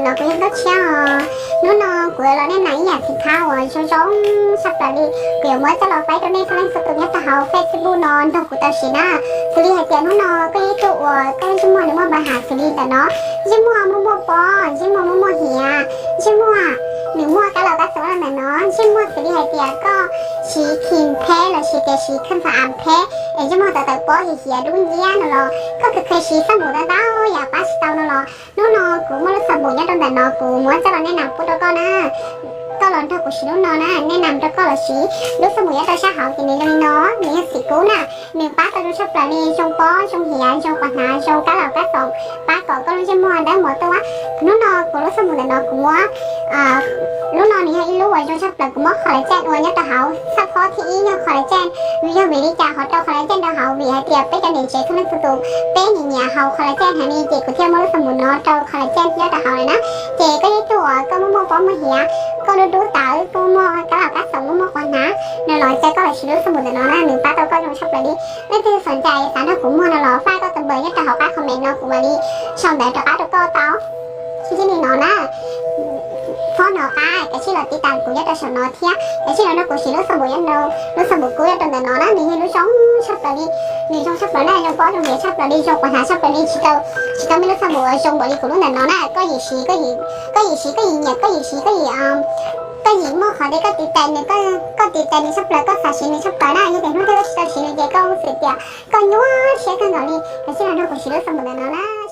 Los kuv yog Nkauj Tshiab os. Hnub no kuv los nej nam ib yam txiv thab uas zoo zoo tshaj plaws li. Kuv yuav muab coj los faib rau nej txhua leej txhua tus nyob rau hauv Facebook no nrog kuv tau siv na. Xws li hais tias hnub no koj yog ib tug uas koj ntsej muag nws muaj npa has xws li ntawm no, ntsej muag muaj muaj pob, ntsej muag muaj muaj hiav, ntsej muag nws muaj kab laus kab xoo ntawm no, ntsej muag xws li hais tias koj siv kheem pheb los sis tias siv kheej fa am pheb es ntsej muag tawv tawv pob hiav hiav dub nciab no los koj kheev kheev siv xab npum ntau ntau yam pab tsis tau no los hnub no kuv muaj lub xab npum nyob rau ntawm no kuv muab coj los nej nam pub rau koj na. Koj los nrog kuv siv lub no na, nej nam rau koj los siv. Lub xab npum nyob rau sab hauv ces nws zoo li no, nws yog xim kub na, nws pab tau zoo tshaj plaws li, zoo pob zoo hiav zoo quas hnav zoo kab laus kab xoo, pab kom koj lub ntsej muag dawb mos tuaj. Hnub no kuv lub xab npum ntawm no kuv muab, lub no nws yog ib lub uas zoo tshaj plaws, kuv muab collagen ua nyob rau hauv. Xab phob thib ib yog collagen, vim yog vim li cas ho rau collagen rau hauv? Vim hais tias peb cov niam tsev txhua leej txhua tus peb nyiam nyiam haus collagen heev li ces kuv thiaj muab lub xab npum no rau collagen nyob rau hauv lawm na. Ces koj yog ib tug uas koj muaj muaj pob muaj hiav, koj dub dub tawv, koj muaj kab laus kab xoo, muaj muaj quas hnav no los cia koj los siv lub xab npum ntawm no na, nws pab tau koj zoo tshaj plaws li. Leej twg xom cai xav nrog kuv muag no los faj koj tus npawb nyob rau hauv qab comment no kuv mam li sau ntawv rov qab rau koj tau. Txij li no na, fob no qab kav tsij los tiv tas kuv nyob rau saum no thiab kav tsij los nrog kuv siv lub xab npum, lub xab npum kub nyob rau ntawm no na, nws yog lub zoo tshaj plaws li. Nws zoo tshaj plaws na, zoo pob zoo hiav tshaj plaws li, zoo quas hnav tshaj plaws li, tsis tau, tsis tau muaj lub xab npum zoo npaum li kuv lub ntawm no na. Koj yim siv, koj yim siv koj yim nyiam, koj yim siv koj yim, koj yim muaj qhov tias koj tiv tais nws, koj tiv tais nws tshaj plaws, koj xav siv nws tshaj plaws na. Yog tias hnub twg koj tsis tau siv nws ces koj xav tias koj nyuaj siab kawg nkaus li, kav tsij los nrog kuv siv lub xab npum ntawm no na.